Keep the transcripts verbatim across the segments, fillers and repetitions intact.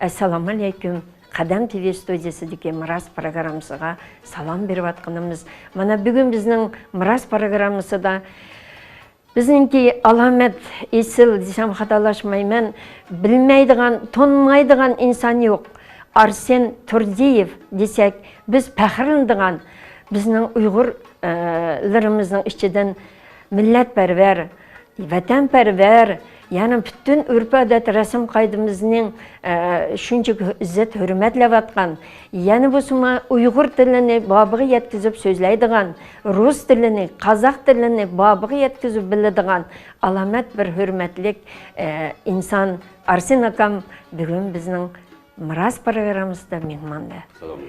ئەسسالامۇئەلەيكۇم. قەدەم تىۋى ستۇدىيەسىدىكى مىراس پروگراممىسىغا سالام بېرىۋاتقىنىمىز. مانا بۈگۈن بىزنىڭ مىراس پروگراممىسىدا بىزنىڭكى ئالامەت ئېسىل دېسەم خاتالاشمايمەن، بىلمەيدىغان، تونۇمايدىغان ئىنسان يوق. ئارسېن تۇردىيېۋ دېسەك، بىز پەخىرلىنىدىغان، بىزنىڭ ئۇيغۇر، ئە، لىرىمىزنىڭ ئىچىدىن مىللەتپەرۋەر، ۋەتەنپەرۋەر، يەنى پۈتۈن ئۆرپ-ئادەت، رەسىم-قائىدىمىزنىڭ، ئە، شۇنچىلىك ئىززەت-ھۆرمەتلەۋاتقان، يەنە بولسىمۇ ئۇيغۇر تىلىنى بابىغا يەتكۈزۈپ سۆزلەيدىغان، رۇس تىلىنى، قازاق تىلىنى بابىغا يەتكۈزۈپ بىلىدىغان ئالامەت بىر ھۆرمەتلىك، ئە، ئىنسان ئارسېن ئاكام بۈگۈن بىزنىڭ مىراس پروگراممىسىدا مېھماندا. سالام.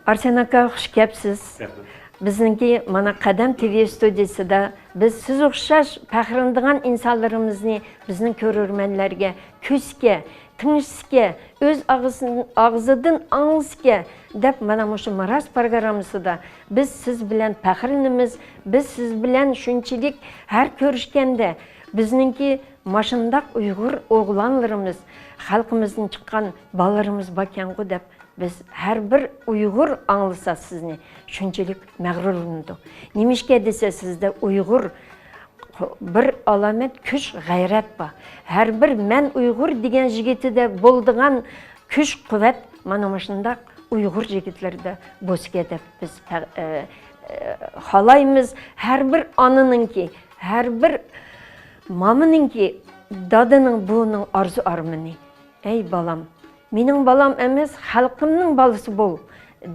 ئارسەن ئاكا، خۇش كەپسىز. رەھمەت. بىزنىڭكى مانا قەدەم تىۋى ستۇدىيىسىدا بىز سىز ئوخشاش پەخىرلىنىدىغان ئىنسانلىرىمىزنى بىزنىڭ كۆرۈرمەنلەرگە كۆرسىكە، تىڭشىسىكە، ئۆز ئاغزىدىن، ئاغزىدىن ئاڭلىسىكە دەپ مانا مۇشۇ مىراس پروگراممىسىدا بىز سىز بىلەن پەخىرلىنىمىز. بىز سىز بىلەن شۇنچىلىك ھەر كۆرۈشكەندە بىزنىڭكى ماشۇنداق ئۇيغۇر ئوغلانلىرىمىز، خەلقىمىزدىن چىققان بالىلىرىمىز باركەنغۇ دەپ بىز ھەر بىر ئۇيغۇر ئاڭلىسا سىزنى شۇنچىلىك مەغرۇرلىنىدۇ. نېمىشقا دېسە سىزدە ئۇيغۇر بىر ئالامەت كۈچ، غەيرەت بار. ھەر بىر مەن ئۇيغۇر دېگەن يىگىتىدە بولىدىغان كۈچ، قۇۋۋەت مانا مۇشۇنداق ئۇيغۇر يىگىتلىرىدە بولسىكە دەپ بىز پە-، ئە، ئە، خالايمىز. ھەر بىر ئانىنىڭكى، ھەر بىر مامىنىڭكى، دادىنىڭ، بۇنىڭ ئارزۇ-ئارمىنى. ئەي بالام، مېنىڭ بالام ئەمەس، خەلقىمنىڭ بالىسى بول،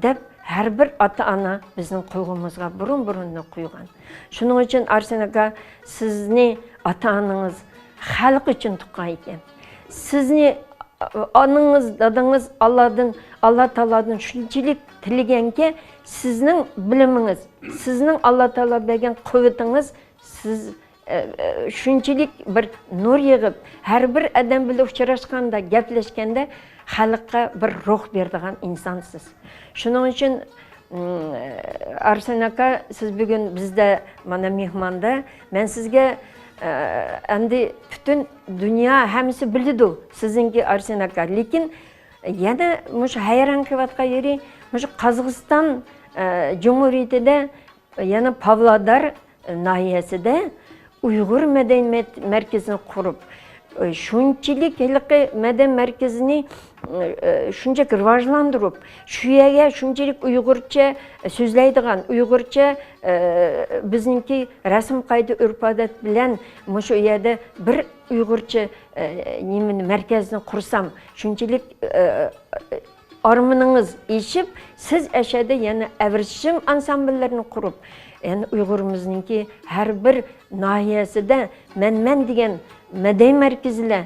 دەپ ھەر بىر ئاتا-ئانا بىزنىڭ قولىمىزغا بۇرۇن-بۇرۇندىن قويغان. شۇنىڭ ئۈچۈن ئارسەن ئاكا، سىزنى ئاتا-ئانىڭىز خەلق ئۈچۈن تۇغقان ئىكەن. سىزنى ئانىڭىز، دادىڭىز ئاللادىن، ئاللا تائالادىن شۇنچىلىك تىلىگەنكى، سىزنىڭ بىلىمىڭىز، سىزنىڭ ئاللا تائالا بەرگەن قۇۋۋىتىڭىز سىز، ئە، ئە، شۇنچىلىك بىر نۇر يېغىپ، ھەر بىر ئادەم بىلەن ئۇچراشقاندا، گەپلەشكەندە خەلققە بىر روھ بېرىدىغان ئىنسانسىز. شۇنىڭ ئۈچۈن، ئىم، ئارسەن ئاكا، سىز بۈگۈن بىزدە مانا مېھماندا. مەن سىزگە، ئە، ئەمدى پۈتۈن دۇنيا ھەممىسى بىلىدۇ سىزنىڭكى ئارسەن ئاكا. لېكىن يەنە مۇشۇ ھەيران قېلىۋاتقان يېرى، مۇشۇ قازاقىستان، ئە، جۇمھۇرىيىتىدە يەنە پاۋلادار ناھىيەسىدە ئۇيغۇر مەدەنىيەت مەركىزىنى قۇرۇپ، شۇنچىلىك ھېلىقى مەدەنىيەت مەركىزىنى، شۇنچىلىك راۋاجلاندۇرۇپ، شۇ يەرگە شۇنچىلىك ئۇيغۇرچە سۆزلەيدىغان، ئۇيغۇرچە، بىزنىڭكى رەسىم قائىدە، ئۆرپ-ئادەت بىلەن مۇشۇ يەردە بىر ئۇيغۇرچە، نېمىنى، مەركەزنى قۇرسام، شۇنچىلىك ئارمىنىڭىز ئېشىپ، سىز ئەشەدە يەنە ئەۋرىشىم ئانسامبىللىرىنى قۇرۇپ، يەنە ئۇيغۇرىمىزنىڭكى ھەر بىر ناھىيەسىدە مەن-مەن دېگەن مەدەنىيەت مەركىزىلەر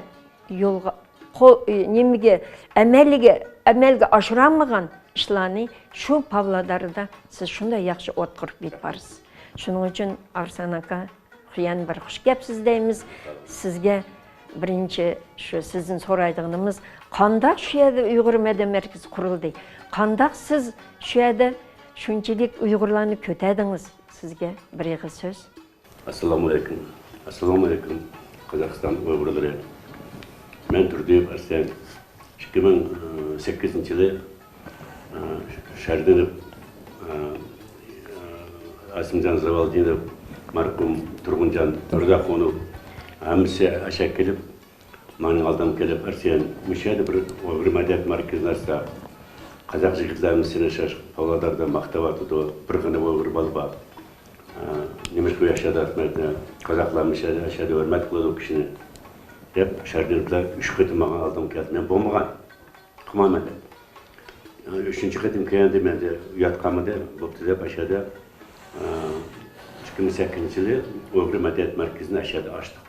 يولغا قو-، نېمىگە، ئەمەلگە، ئەمەلگە ئاشۇرالمىغان ئىشلارنى شۇ پاۋلاداردا سىز شۇنداق ياخشى ئوت قۇرۇپ يېتىپ بارىسىز. شۇنىڭ ئۈچۈن ئارسەن ئاكا، يەنە بىر خۇش كەپسىز دەيمىز سىزگە. بىرىنچى شۇ سىزدىن سورايدىغىنىمىز، قانداق شۇ يەردە ئۇيغۇر مەدەنىيەت مەركىزى قۇرۇلدى؟ قانداق سىز شۇ يەردە شۇنچىلىك ئۇيغۇرلارنى كۆتەردىڭىز؟ سىزگە بىر ئېغىز سۆز. ئەسسالامۇئەلەيكۇم. ئەسسالامۇئەلەيكۇم، قازاقىستان ئۇيغۇرلىرى. مەن تۇردىيېۋ ئارسەن. ئىككى مىڭ سەككىزىنچى يىلى، ئە، شەرتلىنىپ، ئە، ئاسىمجان زاۋالدىنوف، مەرھۇم تۇرغۇنجان مىرزاخۇنوف، ھەممىسى ئەشەگە كېلىپ، ماڭا ئالدىمغا كېلىپ، ئارسەن، مۇشۇ يەردە بىر ئۇيغۇر مەدەنىيەت مەركىزىنى ئاچساق، قازاق يىگىتلەرمۇ سېنى شۇ پاۋلاداردا ماختاۋاتىدۇ، بىر غېنى ئۇيغۇر بالا بار. ئە، نېمىشقا ئۇ ياشادا ئەتمەيدۇ؟ قازاقلارمۇ شەدە، شەدە ھۆرمەت قىلىدۇ ئۇ كىشىنى، دەپ شەردىنلەر ئۈچ قېتىم ماڭا ئالدىمغا كەلدى. مەن بولمىغان. قىلمايمەن دەپ. ئۈچىنچى قېتىم كەلگەندە مەندە ياتقانمىدى، بوپتۇ دەپ ئەشەدە، ئە، ئىككى مىڭ سەككىزىنچى يىلى ئۇيغۇر مەدەنىيەت مەركىزىنى ئەشەدە ئاچتۇق.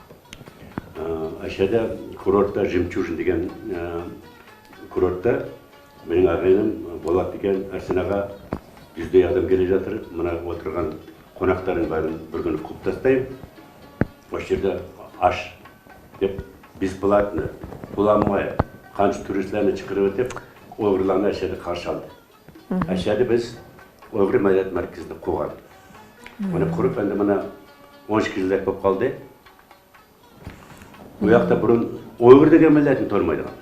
ئە، ئەشەدە كۇرورتتا ژېمچۇجىن دېگەن، ئە، كۇرورتتا مېنىڭ ئاغىنەم بولات دېگەن ئەرسىن ئاغا يۈزدە ئادەم كېلىۋاتىدۇ. مانا ئولتۇرغان قوناقلارنىڭ بارىنى بىر كۈنى قوپۇپ تاشلايمەن. ئاشۇ يەردە ئاش دەپ بېسپلاتنى، پۇل ئالماي، قانچە تۇرىستلارنى چىقىرىۋېتىپ، ئۇيغۇرلارنى ئەشەدە قارشى ئالدى. ئەشەدە بىز ئۇيغۇر مەدەنىيەت مەركىزىنى قۇرغان. بۇنى قۇرۇپ، ئەمدى مانا ئون ئىككى يىلدەك بولۇپ قالدى. بۇ ياقتا بۇرۇن ئۇيغۇر دېگەن مىللەتنى تونۇمايدىغان.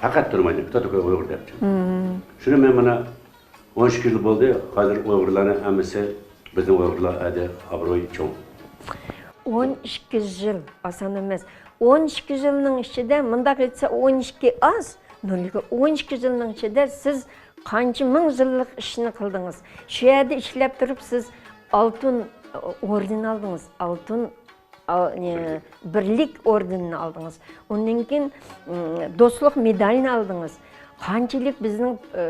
پەقەت تۇرمايدۇ، кто такой ئۇيغۇر دەپ. شۇنى مەن مانا ئون ئىككى يىل بولدى، ھازىر ئۇيغۇرلارنىڭ ھەممىسى، بىزنىڭ ئۇيغۇرلار ئەدە ئابرويى چوڭ. ئون ئىككى يىل ئاسان ئەمەس. ئون ئىككى يىلنىڭ ئىچىدە، مۇنداق ئېيتسا، ئون ئىككى ئاز، نۇرلىكا، ئون ئىككى يىلنىڭ ئىچىدە سىز قانچە مىڭ يىللىق ئىشنى قىلدىڭىز. شۇ يەردە ئىشلەپ تۇرۇپ سىز ئالتۇن ئوردېن ئالدىڭىز، ئالتۇن ئال- نې- بىرلىك ئوردېنىنى ئالدىڭىز. ئۇندىن كېيىن، م، دوستلۇق مېدالىنى ئالدىڭىز. قانچىلىك بىزنىڭ، ئە،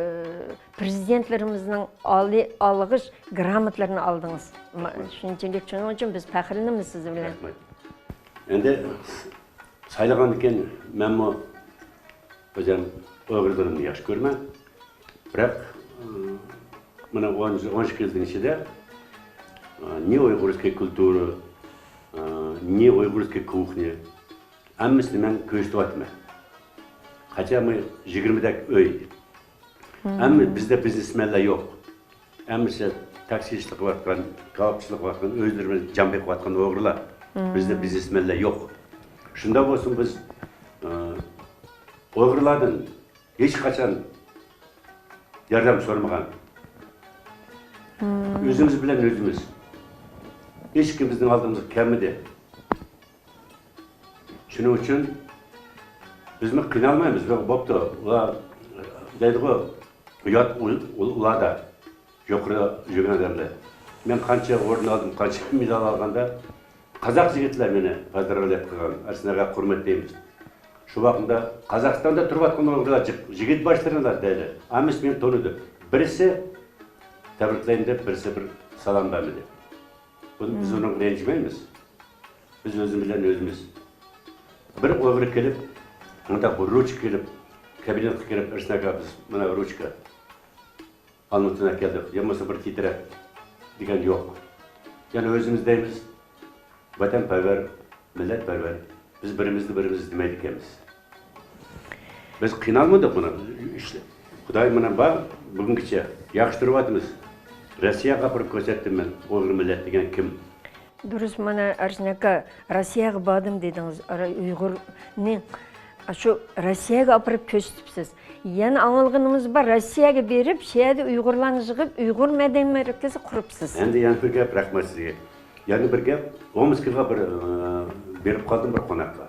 پرېزىدېنتلىرىمىزنىڭ ئالىي ئالغىش گراموتلىرىنى ئالدىڭىز. ما- شۇنچىلىك، شۇنىڭ ئۈچۈن بىز پەخىرلىنىمىز سىز بىلەن. رەھمەت. ئەمدى سايلىغاندىن كېيىن مەنمۇ ئۆزۈم ئۇيغۇرلىرىمنى ياخشى كۆرىمەن. بىراق، ئە، مانا ئون، ئون ئىككى يىلنىڭ ئىچىدە، ئە، не уйгурская культура، ئە، не уйгурская кухня، ھەممىسىنى مەن كۆرسىتىۋاتىمەن. قاچان يىگىرمىدەك ئۆي. ئەمما بىزدە بىزنېسمېنلار يوق. ھەممىسى تاكسىچىلىق قىلىۋاتقان، كاۋاپچىلىق قىلىۋاتقان، ئۆزلىرى بىلەن جان بېقىۋاتقان ئوغرىلار. بىزدە بىزنېسمېنلار يوق. شۇنداق بولسىمۇ بىز، ئە، ئوغرىلاردىن ھېچقاچان ياردەم سورىمىغان. ئۆزىمىز بىلەن ئۆزىمىز. ھېچكىم بىزنىڭ ئالدىمىزغا كەلمىدى. شۇنىڭ ئۈچۈن بىزمۇ قىينالمايمىز. بوپتۇ، ئۇلار دەيدىغۇ، يات ئۇ-، ئۇ-، ئۇلاردا، يۇقىرى يۈرگەن ئادەملەر. مەن قانچە ئورۇن ئالدىم، قانچە مېدال ئالغاندا، قازاق يىگىتلەر مېنى پوزدراۋليات قىلغان، ئەرسىن ئاكا قۇرمەت دەيمىز. شۇ ۋاقتىمدا قازاقىستاندا تۇرۇۋاتقان ئوغرىلار جىق، يىگىت باشلىرىڭلار دەيدۇ. ھەممىسى مېنى تونۇيدۇ. بىرسى تەبرىكلەيمەن دەپ، بىرسى بىر سالام بەرمىدى. بۇنى بىز ئۇنىڭغا رەنجىمەيمىز. بىز ئۆزىمىز بىلەن ئۆزىمىز. بىر ئوغرى كېلىپ، مۇنداق بىر رۇچكا كېلىپ، كابىنېتقا كىرىپ، ئەرسىن ئاكا، بىز مانا رۇچكا، ئالمۇتىدىن ئەكەلدۇق، يا بولمىسا بىر تىترەك دېگەن يوق. يەنە ئۆزىمىز دەيمىز، ۋەتەنپەرۋەر، مىللەتپەرۋەر، بىز بىرىمىزنى بىرىمىز دېمەيدىكەنمىز. بىز قىينالمىدۇق بۇنى. ئىشلە-، خۇداي مانا بار، بۈگۈنگىچە ياخشى تۇرۇۋاتىمىز. روسىيەگە ئاپىرىپ كۆرسەتتىم مەن، ئۇيغۇر مىللەت دېگەن كىم؟ دۇرۇس، مانا ئەرسىن ئاكا، روسىيەگە باردىم دېدىڭىز. ئۇيغۇرنى شۇ روسىيەگە ئاپىرىپ كۆرسىتىپسىز. يەنە ئاڭلىغىنىمىز بار، روسىيەگە بېرىپ، شۇ يەردە ئۇيغۇرلارنى يىغىپ، ئۇيغۇر مەدەنىيەت مەركىزى قۇرۇپسىز. ئەمدى يەنە بىر گەپ، رەھمەت سىزگە. يەنە بىر گەپ، ئومسكىغا بىر، ئى، بېرىپ قالدىم بىر قوناققا.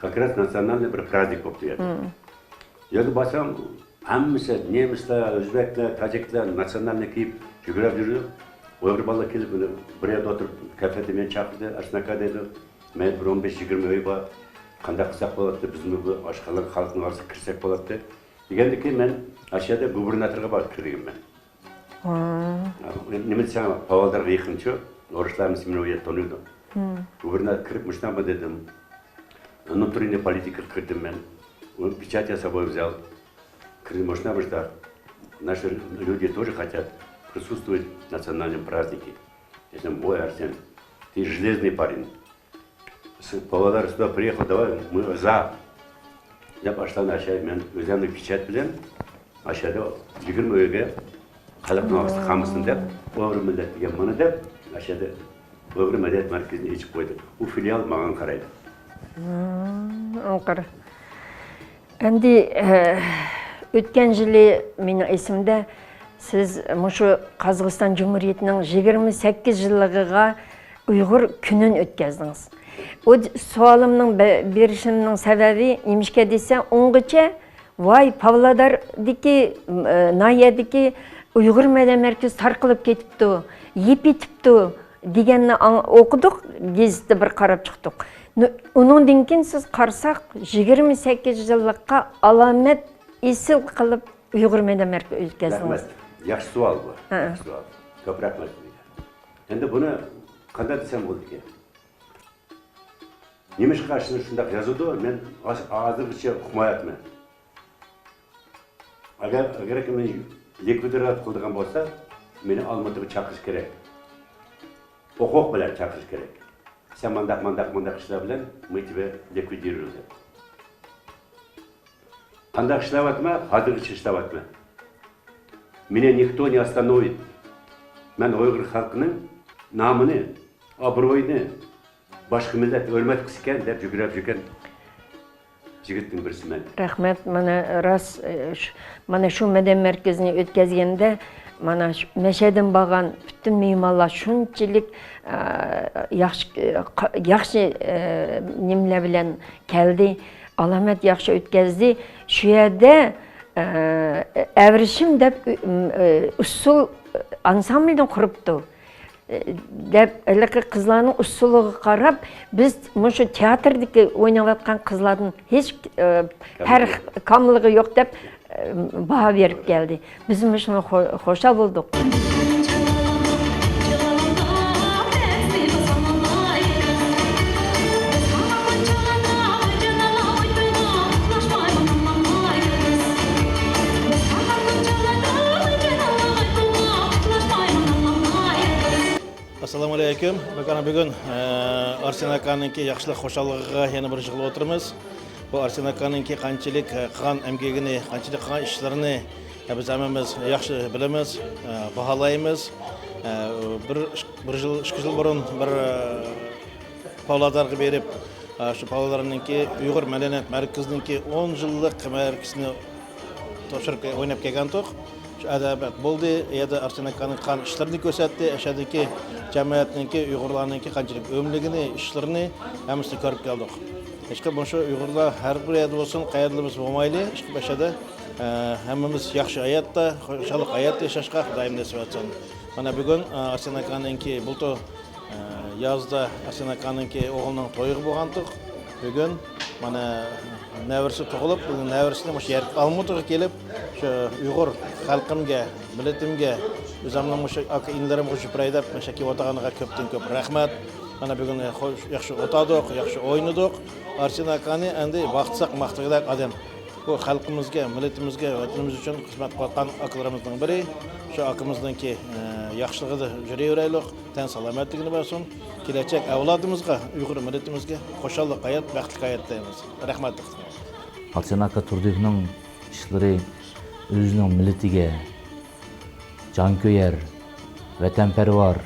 كاكراس ناتسىيونالنىي بىر پرازنىك بوپتۇ يەردە. يەردە بارسام، ھەممىسى نېمىسلار، ئۆزبەكلەر، تاجىكلار ناتسىيونالنىي كىيىپ يۈگۈرۈپ يۈرىدۇ. ئۇيغۇر بالىلار كېلىپ، مانا بىر يەردە ئولتۇرۇپ، كافېدا مېنى چاقىردى، ئەرسىن ئاكا دېدى. مەن بىر ئون بەش يىگىرمە ئۆي بار. قانداق قىلساق بولاتتى؟ بىزمۇ بۇ ئاشقازان خەلقنىڭ ئارىسىغا كىرسەك بولاتتى. دېگەندىكىن مەن ئاشۇ يەردە گۇبېرناتورغا بارىپ كىرگەنمەن. نېمە دېسەڭ، پاۋالدارغا يېقىنچۇ، ئورۇسلار ھەممىسى مېنى ئۇ يەردە تونۇيدۇ. گۇبېرناتور كىرىپ مۇشۇنداقمۇ دېدىم. Внутренняя политика كىردىم مەن. Печать я с собой взял. كىردىم مۇشۇنداق، مۇشۇنداق. Наши люди тоже хотят присутствовать в национальном празднике. Десем, ой, Арсен, ты железный парень. С-, Павлодар сюда приехал, давай, мы за. دەپ ئاشۇلارنى ئاشۇ مەن ئۆزۈمنىڭ پېچەت بىلەن ئاشۇ يىگىرمە ئۆيگە خەلقنىڭ ئارىسىدا قالمىسۇن دەپ، ئۇيغۇر مىللەت دېگەن مانا دەپ، ئاشۇ ئۇيغۇر مەدەنىيەت مەركىزىنى ئېچىپ قويدۇم. ئۇ فىلىيال ماڭا قارايدۇ. ئەمدى، ئە، ئۆتكەن يىلى مېنىڭ ئېسىمدە سىز مۇشۇ قازاقىستان جۇمھۇرىيىتىنىڭ يىگىرمە سەككىز يىللىقىغا ئۇيغۇر كۈنىنى ئۆتكەزدىڭىز. ئۇ سوئالىمنىڭ بە-، بېرىشىمنىڭ سەۋەبى نېمىشقا دېسە، ئۇنغىچە ۋاي، پاۋلاداردىكى، ئە، ناھىيەدىكى ئۇيغۇر مەدەنىيەت مەركىزى تارقىلىپ كېتىپتۇ، يېپىتىپتۇ دېگەننى ئاڭ-، ئوقۇدۇق، گېزىتتە بىر قاراپ چىقتۇق. نۇ-، ئۇنىڭدىن كېيىن سىز قارىساق، يىگىرمە سەككىز يىللىققا ئالامەت ئېسىل قىلىپ ئۇيغۇر مەدەنىيەت مەركىزى ئۆتكەزدىڭىز. رەھمەت. ياخشى سوئال بۇ. ھە. ياخشى سوئال. كۆپ رەھمەت سىزگە. ئەمدى بۇنى قانداق دېسەم بولىدىكەن؟ نېمىشقا شۇنى شۇنداق يازىدۇ؟ مەن ھاز-، ھازىرغىچە ئۇقمايۋاتىمەن. ئەگەر، ئەگەر مېنى لىكۋىدات قىلىدىغان بولسا، مېنى ئالمۇتىغا چاقىرىش كېرەك. ھوقۇق بىلەن چاقىرىش كېرەك. سەن مانداق، مانداق، مانداق ئىشلار بىلەن мы тебя ликвидируем دەپ. قانداق ئىشلەۋاتىمەن؟ ھازىرغىچە ئىشلەۋاتىمەن. Меня никто не остановит. مەن ئۇيغۇر خەلقىنىڭ نامىنى، ئابرۇيىنى باشقا مىللەت ھۆرمەت قىلسىكەن دەپ يۈگرەپ يۈرگەن يىگىتنىڭ بىرسىمەن. رەھمەت، مانا راست، ئە، شۇ، مانا شۇ مەدەنىيەت مەركىزىنى ئۆتكەزگەندە، مانا شۇ مەشەدىن بارغان پۈتۈن مېھمانلار شۇنچىلىك، ئە، ياخشى، ئە، قا-، ياخشى، ئە، نېمىلەر بىلەن كەلدى، ئالامەت ياخشى ئۆتكەزدى. شۇ يەردە، ئە، ئەۋرىشىم دەپ، ئە، ئۇسسۇل ئانسامبىلنى قۇرۇپتۇ. دەپ، ھېلىقى قىزلارنىڭ ئۇسسۇلىغا قاراپ، بىز مۇشۇ تىياتىردىكى ئويناۋاتقان قىزلاردىن ھېچ، ئە، پەرق، كاملىقى يوق دەپ، ئە، باھا بېرىپ كەلدى. بىز مۇشۇنىڭغا خۇ-، خۇشال بولدۇق. ئەسسالامۇ ئەلەيكۇم. مانا بۈگۈن، ئە، ئارسېن ئاكانىڭكى ياخشىلىق خۇشاللىقىغا يەنە بىر يىغىلىپ ئولتۇرىمىز. بۇ ئارسېن ئاكانىڭكى قانچىلىك، ئە، قىلغان ئەمگىكىنى، قانچىلىك قىلغان ئىشلىرىنى، ئە، بىز ھەممىمىز ياخشى بىلىمىز، ئە، باھالايمىز. ئە، بىر، بىر يىل، ئىككى يىل بۇرۇن بىر، ئە، پاۋلادارغا بېرىپ، ئە، شۇ پاۋلادارنىڭكى ئۇيغۇر مەدەنىيەت مەركىزىنىڭكى ئون يىللىق مەركىزىنى تاپشۇرۇپ ئويناپ كەلگەنتۇق. شۇ ئەدەبىيات بولدى، ئۇ يەردە ئارسېن ئاكانىڭ قىلغان ئىشلىرىنى كۆرسەتتى، ئەشەدىكى جەمئىيەتنىڭكى، ئۇيغۇرلارنىڭكى قانچىلىك ئۆملۈكىنى، ئىشلىرىنى ھەممىسىنى كۆرۈپ كەلدۇق. ھېچقى مۇشۇ ئۇيغۇرلار ھەر بىر يەردە بولسۇن، قەيەردە بولمايلى، ئىشقىلىپ ئەشەدە، ئە، ھەممىمىز ياخشى ھاياتتا، خۇشاللىق ھاياتتا ياشاشقا خۇدايىم نېسىپ ئەتسۇن. مانا بۈگۈن، ئە، ئارسېن ئاكانىڭكى بۇلتۇر، ئە، يازدا ئارسېن ئاكانىڭكى ئوغلىنىڭ تويىغا بولغانتۇق. بۈگۈن مانا نەۋرىسى تۇغۇلۇپ، بۈگۈن نەۋرىسىنى مۇشۇ يەرگە ئالمۇتىغا كېلىپ، شۇ ئۇيغۇر خەلقىمگە، مىللىتىمگە، ئۆزۈمنىڭ مۇشۇ ئاكا-ئىنىلىرىمغا شۇ بېرەي دەپ مۇشۇ كېلىۋاتقانلىقىغا كۆپتىن كۆپ رەھمەت. مانا بۈگۈن ياخشى ئولتۇردۇق، ياخشى ئوينىدۇق. ئارسېن ئاكانى ئەمدى ماختىساق ماختىغۇدەك ئادەم. بۇ خەلقىمىزگە، مىللىتىمىزگە، ۋەتىنىمىز ئۈچۈن خىزمەت قىلىۋاتقان ئاكىلىرىمىزنىڭ بىرى. شۇ ئاكىمىزنىڭكى، ئە، ياخشىلىقىدا يۈرۈۋېرەيلۇق، تەن سالامەتلىكىنى بەرسۇن. كېلەچەك ئەۋلادىمىزغا، ئۇيغۇر مىللىتىمىزگە خۇشاللىق ھايات، بەختلىك ھايات تىلەيمىز. رەھمەت. ئارسېن ئاكا تۇردىيېۋنىڭ ئىشلىرى ئۆزىنىڭ مىللىتىگە، جانكۆيەر، ۋەتەنپەرۋەر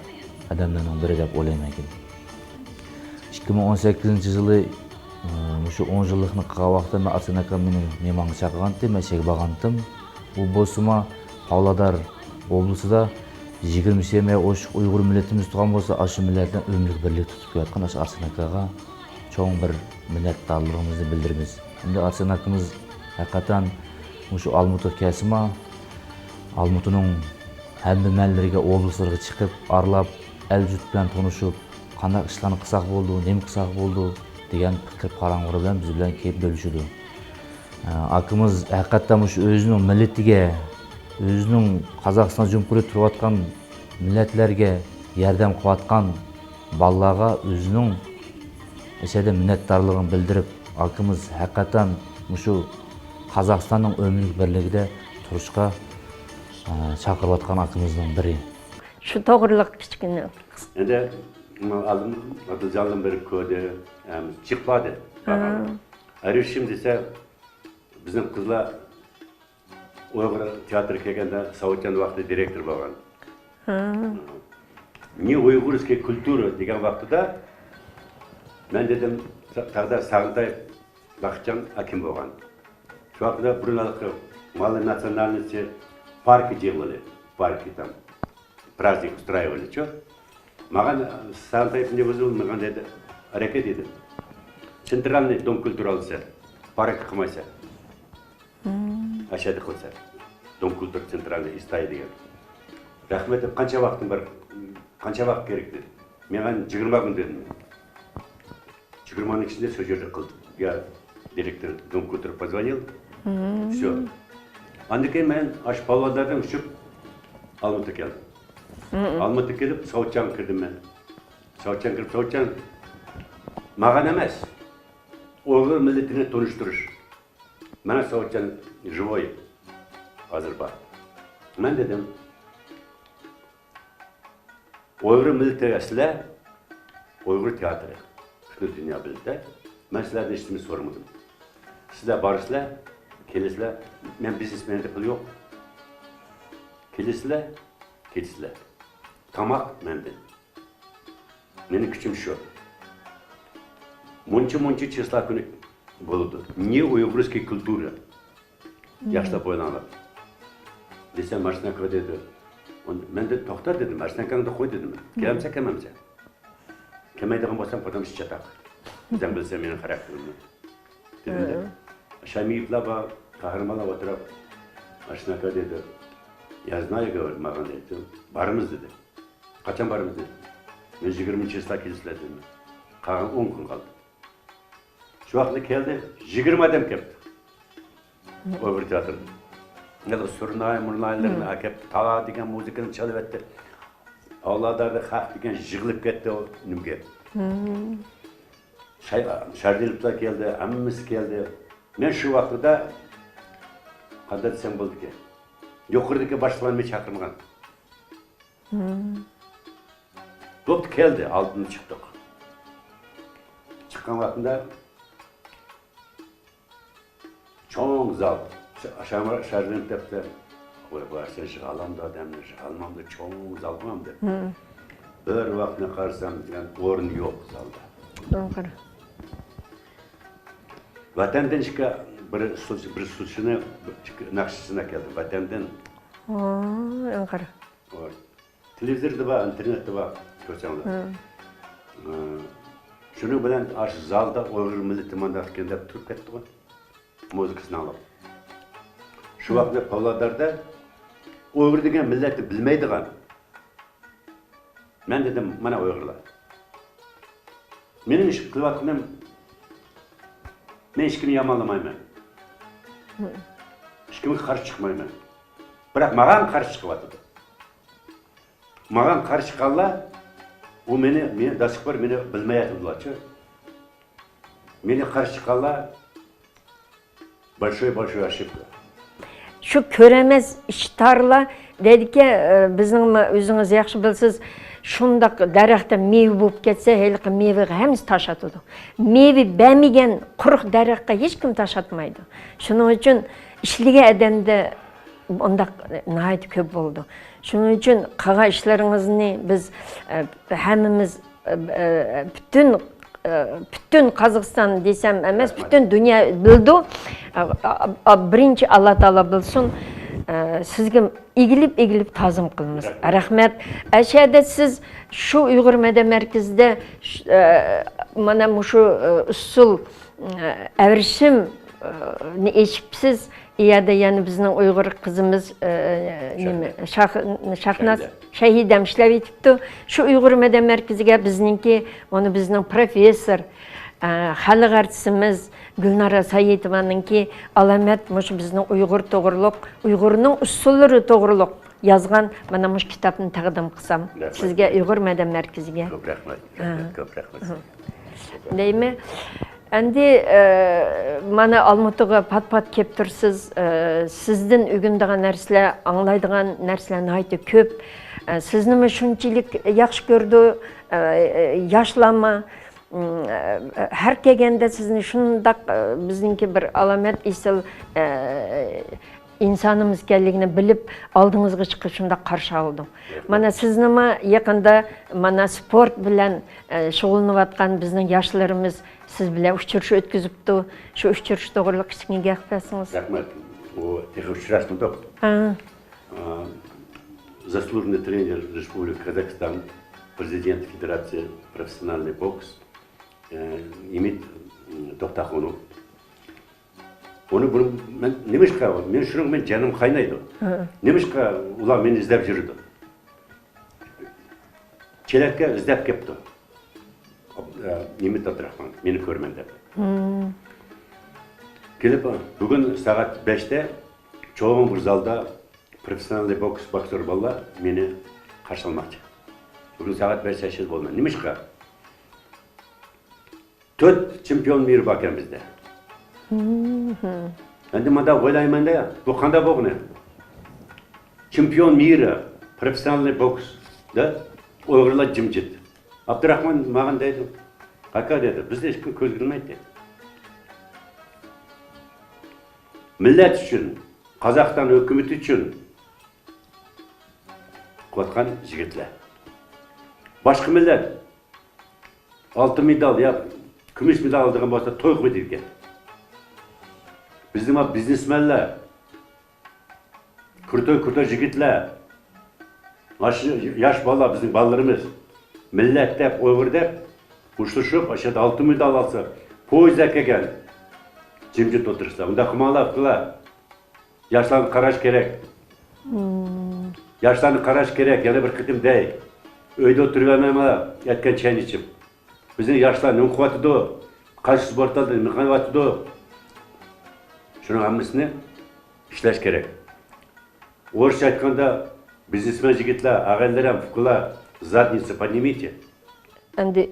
ئادەملەرنىڭ بىرى دەپ ئويلايمەن كېيىن. ئىككى مىڭ ئون سەككىزىنچى يىلى، ئى، مۇشۇ ئون يىللىقنى قىلغان ۋاقتىدا مەن ئارسېن ئاكام مېنى مېھمانغا چاقىرغانتى، مەن شەگە بارغانتىم. ئۇ بولسىمۇ پاۋلادار ئوبلىسىدا يىگىرمە سېمەي ئوشۇق ئۇيغۇر مىللىتىمىز تۇغان بولسا، ئاشۇ مىللەت بىلەن ئۆمۈرلۈك بىرلىك تۇتۇپ كېلىۋاتقان ئاشۇ ئارسېن ئاكىغا چوڭ بىر مىننەتدارلىقىمىزنى بىلدۈرىمىز. ئەمدى ئارسېن ئاكىمىز ھەقىقەتەن مۇشۇ ئالمۇتىغا كەلسىمۇ، ئالمۇتىنىڭ ھەممە مەھەللىلىرىگە، ئوبلاستلىرىغا چىقىپ ئارىلاپ، ئەل-يۇرت بىلەن تونۇشۇپ، قانداق ئىشلارنى قىلساق بولىدۇ، نېمە قىلساق بولىدۇ دېگەن پىكىر پاراڭلىرى بىلەن بىز بىلەن كېلىپ بۆلۈشىدۇ. ئاكىمىز ھەقىقەتەن مۇشۇ ئۆزىنىڭ مىللىتىگە، ئۆزىنىڭ قازاقىستان جۇمھۇرىيىتىدە تۇرۇۋاتقان مىللەتلەرگە ياردەم قىلىۋاتقان بالىلارغا ئۆزىنىڭ ئىچىدە مىننەتدارلىقىنى بىلدۈرۈپ، ئاكىمىز ھەقىقەتەن مۇشۇ قازاقىستاننىڭ ئۆمۈرلۈك بىرلىكىدە تۇرۇشقا، ئە، چاقىرىۋاتقان ئاكىمىزنىڭ بىرى. شۇ توغرىلىق كىچىككىنە قىسقا. ئەندى ماڭا ئالدىم ئابدۇلجانلىم بېرىپ كۆردى، ئەم، جىقلاردى. ھە. ئەرىشىم دېسە، بىزنىڭ قىزلار ئۇيغۇر تىياتىرى كەلگەندە ساۋۇتجان ۋاقتىدا دىرېكتور بولغان. ھە. «Не уйгурская культура» دېگەن ۋاقتىدا مەن دېدىم، تا-، تاغدا ساغىنتايېف بەختجان ئاكىم بولغان. شۇ ۋاقتىدا بۇرۇن ھېلىقى مالىي ناتسىيونالنىستى پاركى جىغلىدى، پاركى там праздник устраивали، чё. ماڭا ساغىنتايېف не вызвал، ماڭا دېدى، «Рекет» دېدى. «Центральный дом культуры» ئالىسەن، پاركى قىلمايسەن. ئەشەدە قىلسا، دۆڭ كۇلتۇر سېنترالنى ئىستاي دېگەن. رەھمەت دەپ، قانچە ۋاقتىڭ بار، قانچە ۋاقىت كېرەك دېدى. ماڭا يىگىرمە كۈن دېدىم. يىگىرمە كۈننىڭ ئىچىدە سۆزۈرلۈك قىلدىم. يا دىرېكتور دۆڭ كۇلتۇر позвонил. Всё. ئاندىن كېيىن مەن ئاشۇ پاۋلاداردىن ئۇچۇپ ئالمۇتىغا كەلدىم. ئالمۇتىغا كېلىپ ساۋۇتجانغا كىردىم مەن. ساۋۇتجان كىرىپ، ساۋۇتجان، ماڭا ئەمەس، ئۇيغۇر مىللىتىنى تونۇشتۇرۇش. مانا ساۋۇتجان ژىۋوي ھازىر بار. مەن دېدىم، ئۇيغۇر مىللىتى سىلەر، ئۇيغۇر تىياتىرى، پۈتۈن دۇنيا بىلدى. مەن سىلەردىن ھېچنېمە سورىمىدىم. سىلەر بارىسىلەر، كېلىسىلەر، مەن بىزنېسمېن دەپ پۇل يوق. كېلىسىلەر، كېتىسىلەر. تاماق مەندىن. مېنىڭ كۈچۈم شۇ. مۇنچە، مۇنچە چىسلا كۈنى بولىدۇ. Не уйгурская культура. ياخشىلاپ ئويلاڭلار. دېسەم، مارسناكا دېدى. مەن دېدىم، توختا دېدىم، مارسناكاڭدا قوي دېدىم. كېلەمسەن، كەلمەمسەن. كەلمەيدىغان بولسام، قويدۇم ئىچ چاتاق. ئۆزۈڭ بىلىسەن مېنىڭ خاراكتېرىمنى. دېدىم دە. شامىيېۋلار بار، قەھرىمانلار ئولتۇرۇپ، مارسناكا دېدى. Я знаю, говорит, ماڭا دېدى. بارىمىز دېدى. قاچان بارىمىز دېدى. مەن يىگىرمىنچى چىسلا كېلىسىلەر دېدىم. قالغان ئون كۈن قالدى. شۇ ۋاقىتتا كەلدى، يىگىرمە ئادەم كەپتۇ. ئوپېرا تىياتىردا. ھېلىقى سۇرناي، مۇرنايلىرىنى ئەكەپ، تالا دېگەن مۇزىكىنى چېلىۋەتتى. پاۋلاداردا خەق دېگەن يىغىلىپ كەتتى ئۇ نېمىگە. شاي-، شاردىلىپلار كەلدى، ھەممىسى كەلدى. مەن شۇ ۋاقتىدا قانداق دېسەم بولىدىكەن. يۇقىرىدىكى باشلىقلارنى چاقىرمىغان. بوپتۇ، كەلدى، ئالدىن چىقتۇق. چىققان ۋاقتىدا چوڭ زال، شا-، شامار-، شاردىن دەپتۇ. ۋاي، بۇ ئەسلى يىغالامدۇ ئادەمنى، يىغالمامدۇ، چوڭ زال بۇ ئەمدى. بىر ۋاقىتنى قارىسام، دېگەن ئورۇن يوق زالدا. ۋەتەندىن ئىككى، بىر ئۇسسۇلچى، بىر ئۇسسۇلچىنى، ئىككى ناخشىچىنى ئەكەلدىم ۋەتەندىن. ئەنقەرە. تېلېۋىزوردا بار، ئىنتېرنېتتا بار، كۆرسەڭلار. ھە. شۇنىڭ بىلەن ئاشۇ زالدا ئۇيغۇر مىللىتى مانداق ئىكەن دەپ تۇرۇپ كەتتىغۇ. مۇزىكىسىنى ئاڭلاپ. شۇ ۋاقىتتا پاۋلاداردا ئۇيغۇر دېگەن مىللەتنى بىلمەيدىغان. مەن دېدىم، مانا ئۇيغۇرلار. مېنىڭ ئىش قىلىۋاتقىنىم، مەن ھېچكىمنى يامانلىمايمەن. ھىم. ھېچكىمگە قارشى چىقمايمەن. بىراق ماڭا قارشى چىقىۋاتىدۇ. ماڭا قارشى چىققانلار، ئۇ مېنى، مېنى داسىقبىر مېنى بىلمەيۋاتىدۇلارچۇ. مېنى قارشى چىققانلار، большой, большой ошибка. شۇ كۆرەمەس ئىشتارلار دەيدىكەن، ئە، بىزنىڭ ما-، ئۆزىڭىز ياخشى بىلىسىز، شۇنداق دەرەختە مېۋە بولۇپ كەتسە، ھېلىقى مېۋىگە ھەممىسى تاش ئاتىدۇ. مېۋە بەرمىگەن قۇرۇق دەرەخكە ھېچكىم تاش ئاتمايدۇ. شۇنىڭ ئۈچۈن ئىشلىگەن ئادەمدە ئۇنداق ناھايىتى كۆپ بولىدۇ. شۇنىڭ ئۈچۈن قىلغان ئىشلىرىڭىزنى بىز، ئە، ھەممىمىز، ئە، ئە، پۈتۈن، ئە، پۈتۈن قازاقىستان دېسەم ئەمەس، رەھمەت. پۈتۈن دۇنيا بىلىدۇ. ئا، ئا، ئا، بىرىنچى ئاللا تائالا بىلسۇن. ئە، سىزگە ئېگىلىپ، ئېگىلىپ تازىم قىلىمىز. رەھمەت. رەھمەت. ئەشەدە سىز شۇ ئۇيغۇر مەدەنىيەت مەركىزىدە، ش-، ئە، مانا مۇشۇ، ئە، ئۇسسۇل، ئە، ئەۋرىشىم، ئە، نى ئېچىپسىز. ئۇ يەردە يەنە بىزنىڭ ئۇيغۇر قىزىمىز، ئە، نېمە، شاھ-، شاھناز شەھىدەم ئىشلەۋېتىپتۇ. شۇ ئۇيغۇر مەدەنىيەت مەركىزىگە بىزنىڭكى، ئۇنى بىزنىڭ پروفېسسور، ئە، خەلق ئارتىسىمىز گۈلنارا سايىتوۋانىڭكى ئالامەت مۇشۇ بىزنىڭ ئۇيغۇر توغرۇلۇق، ئۇيغۇرنىڭ ئۇسسۇللىرى توغرۇلۇق يازغان مانا مۇشۇ كىتابنى تەقدىم قىلسام رەھمەت. سىزگە، ئۇيغۇر مەدەنىيەت مەركىزىگە. كۆپ رەھمەت. ھە. رەھمەت، كۆپ رەھمەت. ھە. دەيمەن. ئەمدى، ئە، مانا ئالمۇتىغا پات-پات كەپ تۇرسىز، ئە، سىزدىن ئۆگىنىدىغان نەرسىلەر، ئاڭلايدىغان نەرسىلەر ناھايىتى كۆپ. ئە، سىزنىمۇ شۇنچىلىك ياخشى كۆرىدۇ، ئە، ياشلارمۇ. ئە، ھەر كەلگەندە سىزنى شۇنداق، ئە، بىزنىڭكى بىر ئالامەت ئېسىل، ئە، ئىنسانىمىز ئىكەنلىكىنى بىلىپ، ئالدىڭىزغا چىقىپ شۇنداق قارشى ئالىدۇ. مانا سىزنىمۇ يېقىندا مانا سپورت بىلەن، ئە، شۇغۇللىنىۋاتقان بىزنىڭ ياشلىرىمىز سىز بىلەن ئۇچرىشىش ئۆتكۈزۈپتۇ. شۇ ئۇچرىشىش توغرىلىق كىچىككىنە گەپ قىلسىڭىز. رەھمەت. ئۇ تېخى ئۇچراشمىدۇق. ھە. ئا، заслуженный тренер Республики Казахстан, президент Федерации профессиональный бокс, ئە، ئىمىت، ئە، توختاخۇنوف. ئۇنى بۇنى مەن نېمىشقا، مەن شۇنىڭ مەن جېنىم قاينايدۇ. ھە. نېمىشقا ئۇلار مېنى ئىزدەپ يۈرىدۇ؟ چېلەككە ئىزدەپ كەپتۇ. ئە، ئىمىت ئابدۇراخمان، مېنى كۆرىمەن دەپ. ھىم. كېلىپ، بۈگۈن سائەت بەشتە چوڭ بىر زالدا پروفېسسىونالنىي بوكس بوكسور بالىلار مېنى قارشى ئالماقچى. بۈگۈن سائەت بەش تەشكىل بولىمەن. نېمىشقا؟ تۆت چېمپىيون مىرى باركەن بىزدە. ھىم. ئەمدى مۇنداق ئويلايمەن-دە، بۇ قانداق بولغىنى؟ چېمپىيون مىرى، پروفېسسىونالنىي بوكسدا ئۇيغۇرلار جىمجىت. ئابدۇراخمان ماڭا دەيدۇ، «قاكا» دېدى، «بىزدە ھېچكىم كۆزگە ئىلمايتتى. مىللەت ئۈچۈن، قازاقىستان ھۆكۈمىتى ئۈچۈن قىلىۋاتقان يىگىتلەر. باشقا مىللەت ئالتە مېدال يا كۈمۈش مېدال ئالىدىغان بولسا توي قىلمايدىكەن. بىزنىڭ ما بىزنېسمەنلەر، كرۇتوي، كرۇتوي يىگىتلەر، مانا شۇ ياش بالىلار، بىزنىڭ بالىلىرىمىز مىللەت دەپ، ئۇيغۇر دەپ مۇشتلىشىپ، ئاشۇ يەردە ئالتە مېدال ئالسا، پويىز ئەكەلگەن. جىمجىت ئولتۇرۇشسا، ئۇنداق قىلماڭلار، ئۇكىلار. ياشلارنى قاراش كېرەك. ياشلارنى قاراش كېرەك، يەنە بىر قېتىم دەي. ئۆيدە ئولتۇرۇۋەرمەيمەن، ئەتكەن چاينى ئىچىپ. بىزنىڭ ياشلار نېمە قىلىۋاتىدۇ؟ قايسى سپورت ئالدى نېمە قىلىۋاتىدۇ؟ شۇنىڭ ھەممىسىنى ئىشلەش كېرەك. ئورۇسچە ئېيتقاندا، بىزنېسمەن يىگىتلەر، ئاغىنىلىرىم، ئۇكىلار، задницы поднимите. ئەمدى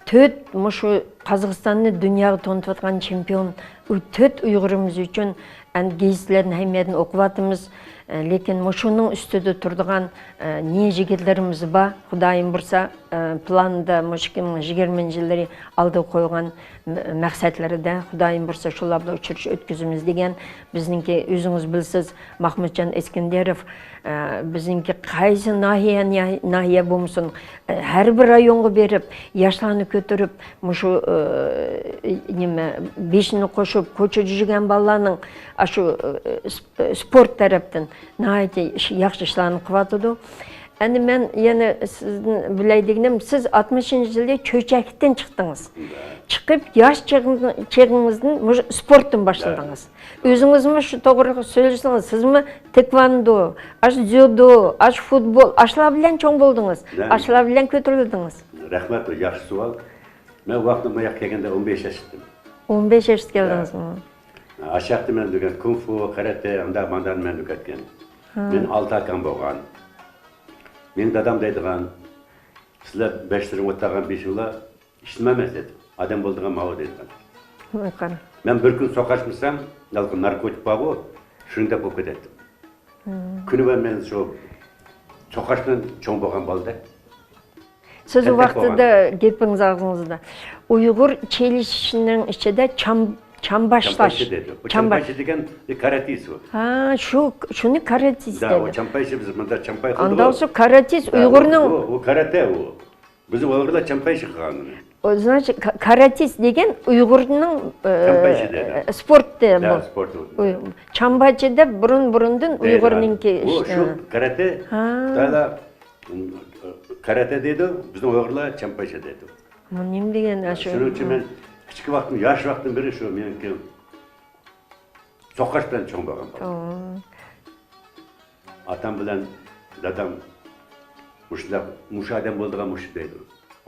تۆت مۇشۇ قازاقىستاننى دۇنياغا تونۇتۇۋاتقان چېمپىيون، ئۇ تۆت ئۇيغۇرىمىز ئۈچۈن ئەمدى گېزىتلەردىن ھەممە يەردىن ئوقۇۋاتىمىز. ئە، لېكىن مۇشۇنىڭ ئۈستىدە تۇرىدىغان، ئە، نىيە يىگىتلىرىمىز بار. خۇدايىم بۇيرۇسا، ئە، پىلاندا مۇشۇ ئىككى مىڭ يىگىرمىنچى يىللىرى ئالدىغا قويغان م-، مەقسەتلىرىدە، خۇدايىم بۇيرۇسا شۇلار بىلەن ئۇچرىشىش ئۆتكۈزىمىز دېگەن. بىزنىڭكى ئۆزىڭىز بىلىسىز، ماخمۇتجان ئەسكەندەروف، ئە، بىزنىڭكى قايسى ناھىيە، ناھىيە بولمىسۇن، ئە، ھەر بىر رايونغا بېرىپ، ياشلارنى كۆتۈرۈپ، مۇشۇ، ئە، نېمە، بېشىنى قوشۇپ، كوچىدا يۈرگەن بالىلارنىڭ ئاشۇ، ئە، سپ-، سپورت تەرەپتىن ناھايىتى ئىش، ياخشى ئىشلارنى قىلىۋاتىدۇ. ئەمدى مەن يەنە سىزدىن بىلەي دېگىنىم، سىز ئاتمىشىنچى يىلى چۆچەكتىن چىقتىڭىز. چىقىپ، ياش چېغىڭ-، چېغىڭىزدىن مۇشۇ سپورتتىن باشلىدىڭىز. ئۆزىڭىزمۇ شۇ توغرىلىق سۆزلىسىڭىز، سىزمۇ تېكۋاندو، ئاشۇ دزيۇدو، ئاشۇ فۇتبول، ئاشۇلار بىلەن چوڭ بولدىڭىز. ئاشۇلار بىلەن كۆتۈرۈلدىڭىز. رەھمەت، بۇ ياخشى سوئال. مەن ۋاقتىدا بۇ ياققا كەلگەندە ئون بەش ياش ئىدىم. ئون بەش ياشتا كەلدىڭىزمۇ؟ ئاشۇ ياقتا مەن ئۆگەتكەن كۇڭ فۇ، كاراتې، ئاندا ماندا مەن ئۆگەتكەن. مېنىڭ ئالتە ئاكام بولغان. مېنىڭ دادام دەيدىغان، سىلەر بەشلىرىڭ ئولتۇرغان بېشىڭلار ئىشلىمەمەس دەيدۇ. ئادەم بولىدىغان ماۋۇ دەيدىغان. ۋاي قارا. مەن بىر كۈن سوقاشمىسام، ھېلىقى ناركوتىك بارغۇ، شۇنى دەپ بولۇپ كېتەتتىم. كۈنى بار مەن شۇ سوقاش بىلەن چوڭ بولغان بالىدەك. سىز ئۇ ۋاقتىدا گېپىڭىز ئاغزىڭىزدا. ئۇيغۇر چېلىشىشنىڭ ئىچىدە چام-، چامباشلاش. چامپايشى دەيدۇ. بۇ چامباش. چامپايشى دېگەن كاراتېس ئۇ. ھا، شۇ، شۇنى كاراتېس دەيدۇ. چامپايشى بىز مۇندا چامپاي قىلدۇق. ئاندا بولسا كاراتېس ئۇيغۇرنىڭ. ئۇ، ئۇ كاراتې ئۇ. بىزنىڭ ئۇيغۇرلار چامپايشى قىلغان ئۇنى. ئۇ، значит، كاراتېس دېگەن ئۇيغۇرنىڭ، ئە، سپورتى بۇ. سپورتى. چامباچى دەپ بۇرۇن-بۇرۇندىن ئۇيغۇرنىڭكى ئىشتە. شۇ كاراتې، خىتايلار كاراتې دەيدۇ، بىزنىڭ ئۇيغۇرلار چامپايشى دەيدۇ. بۇ نېمە دېگەن شۇ؟ شۇنىڭ ئۈچۈن مەن كىچىك ۋاقتىم، ياش ۋاقتىم بېرى شۇ مېنىڭكى سوقاش بىلەن چوڭ بولغان بالا. ئاتام بىلەن دادام مۇشۇنداق، مۇشۇ ئادەم بولىدىغان مۇشۇ دەيدۇ.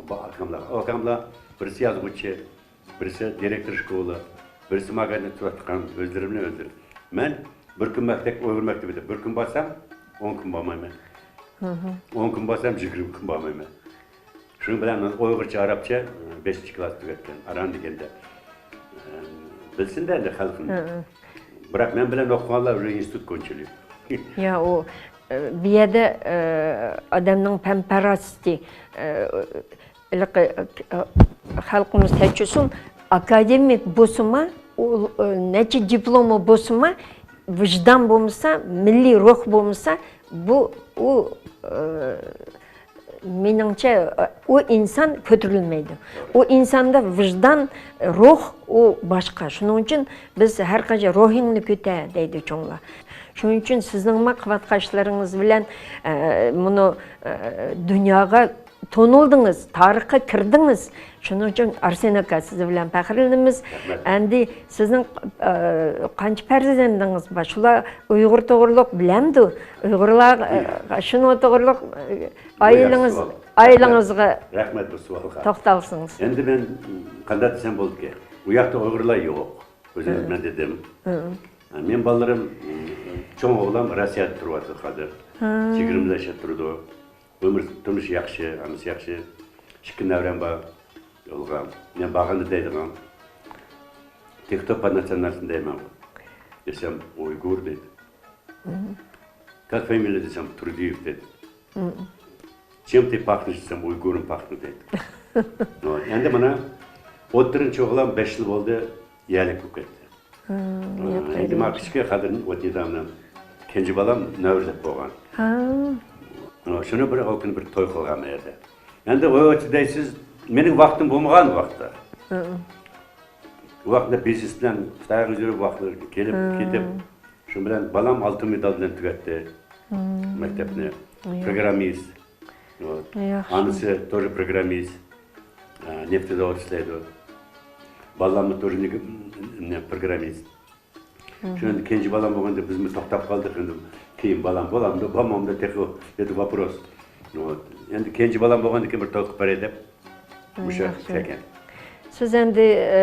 بۇ ئاكاملار، ئاكاملار بىرسى يازغۇچى، بىرسى دىرېكتور شكولى، بىرسى ماگازىندا تۇرۇۋاتقان، ئۆزلىرىمنى ئۆزلىرى. مەن بىر كۈن مەكتەپ، ئۇيغۇر مەكتىپىدە بىر كۈن بارسام، ئون كۈن بارمايمەن. ئون كۈن بارسام، يىگىرمە كۈن بارمايمەن. شۇنىڭ بىلەن مەن ئۇيغۇرچە، ئەرەبچە، بەشىنچى كىلاس تۈگەتكەن، ئاران دېگەندە، بىلسۇن-دە ئەمدى خەلقىم. بىراق مەن بىلەن ئوقۇغانلار ئۇژې ئىنستىتۇت كونچىلى. يا، ئۇ، بۇ يەردە، ئادەمنىڭ پەن-پاراسىتى، ھېلىقى، خەلقىمىز كەچۈرسۇن، ئاكادېمىك بولسىمۇ، ئۇ، نەچچە دىپلومى بولسىمۇ، ۋىجدان بولمىسا، مىللىي روھ بولمىسا، بۇ، ئۇ، مېنىڭچە، ئۇ ئىنسان كۆتۈرۈلمەيدۇ. ئۇ ئىنساندا ۋىجدان، روھ، ئۇ باشقا. شۇنىڭ ئۈچۈن بىز ھەر قاچان روھىڭنى كۆتەر دەيدۇ چوڭلار. شۇنىڭ ئۈچۈن سىزنىڭمۇ قىلىۋاتقان ئىشلىرىڭىز بىلەن، ئە، مۇنۇ، ئە، دۇنياغا تونۇلدىڭىز، تارىخقا كىردىڭىز. شۇنىڭ ئۈچۈن ئارسېن ئاكا، سىز بىلەن پەخىرلىنىمىز. ئەمدى سىزنىڭ، ئە، قانچە پەرزەنتىڭىز بار؟ شۇلار ئۇيغۇر توغرۇلۇق بىلەمدۇ؟ ئۇيغۇرلار، ئە، شۇنىڭ توغرۇلۇق، ئە، ئائىلىڭىز، ئائىلىڭىزغا توختالسىڭىز. رەھمەت بۇ سوئالغا. رەھمەت بۇ سوئالغا. توختالسىڭىز. ئەمدى مەن قانداق دېسەم بولىدىكەن؟ ئۇ ياقتا ئۇيغۇرلار يوق. ئۆزىڭىز مەن دېدىم. مېنىڭ بالىلىرىم، چوڭ ئوغلام روسىيەدە تۇرۇۋاتىدۇ ھازىر. يىگىرمە ياشتا تۇرىدۇ. ئۆمۈر، تۇرمۇشى ياخشى، ھەممىسى ياخشى. ئىككى نەۋرەم بار يولغا. مەن بارغاندا دەيدىغان، «Ты кто по национальности؟» دەيمەن. دېسەم، «Уйгур» دەيدۇ. «Как фамилия؟» دېسەم، «Турдиев» دەيدۇ. «Чем ты пахнешь؟» دېسەم، «Уйгуром пахну» دەيدۇ. ئەمدى مانا ئوتتۇرىنچى ئوغلام بەش يىل بولدى، يەرلىك بولۇپ كەتتى. ئەمدى مانا كىچىكى قەدىر ئوتنىدا مېنىڭ كەنجى بالام نەۋرىلىك بولغان. شۇنى بىر، ئۇ كۈنى بىر توي قىلغان ئەمدى. ئەمدى ئۇ دەيسىز، مېنىڭ ۋاقتىم بولمىغان ۋاقىتتا. ۋاقىتتا بىزنېس بىلەن خىتايغا يۈرۈپ، ۋاقىتتا كېلىپ، كېتىپ، شۇ بىلەن بالام ئالتۇن مېدال بىلەن تۈگەتتى مەكتەپنى. پروگراممىست. ئانىسى тоже پروگراممىست. نېفىت زاۋۇتىدا ئىشلەيدۇ. بالاممۇ тоже پروگراممىست. شۇ ئەمدى كەنجى بالام بولغاندا بىزمۇ توختاپ قالدۇق ئەمدى. كېيىن بالام بولامدۇ، بولمامدۇ تېخى دېدى، вопрос. ئەمدى كەنجى بالام بولغاندىن كېيىن بىر توي قىلىپ بېرەي دەپ مۇشۇ ياخشى. كەلگەن. سىز ئەمدى، ئە،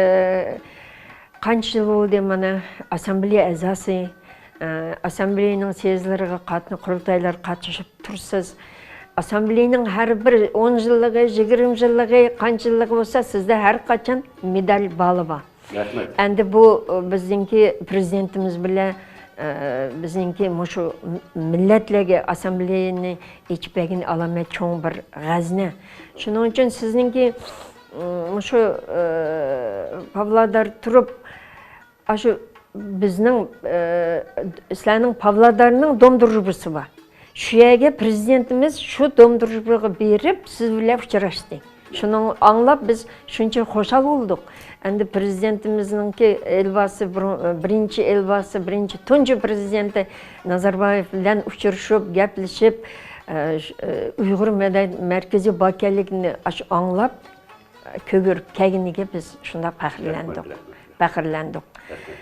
قانچە يىل بولدى مانا ئاسسامبلېيە ئەزاسى، ئە، ئاسسامبلېيەنىڭ سېزلىرىغا قاتنا-، قۇرۇلتايلارغا قاتنىشىپ تۇرسىز. ئاسسامبلېيەنىڭ ھەر بىر ئون يىللىقى، يىگىرمە يىللىقى، قانچە يىللىقى بولسا، سىزدە ھەر قاچان مېدال بالى بار. رەھمەت. ئەمدى بۇ، ئە، بىزنىڭكى پرېزىدېنتىمىز بىلەن، ئە، بىزنىڭكى مۇشۇ مىللەتلەرگە ئاسسامبلېيەنى ئېچىپ بەرگىنى ئالامەت چوڭ بىر غەزنە. شۇنىڭ ئۈچۈن سىزنىڭكى، ئە، مۇشۇ، ئە، پاۋلادار تۇرۇپ، ئاشۇ بىزنىڭ، ئە، سىلەرنىڭ پاۋلادارنىڭ دوم دۇرۇژبىسى بار. شۇ يەرگە پرېزىدېنتىمىز شۇ دوم دۇرۇژبىغا بېرىپ، سىز بىلەن ئۇچراشتى. شۇنىڭ ئاڭلاپ بىز شۇنچە خۇشال بولدۇق. ئەمدى پرېزىدېنتىمىزنىڭكى ئېلباسى، بۇرۇن-، بىرىنچى ئېلباسى، بىرىنچى، تۇنجى پرېزىدېنتى نازاربايېۋ بىلەن ئۇچرىشىپ، گەپلىشىپ، ئە، ش-، ئە، ئۇيغۇر مەدەنىيەت مەركىزى باركەنلىكىنى ئاشۇ ئاڭلاپ، ئە، كۆرۈپ كەلگىنىگە بىز شۇنداق پەخىرلەندۇق. رەھمەت، رەھمەت. پەخىرلەندۇق. رەھمەت.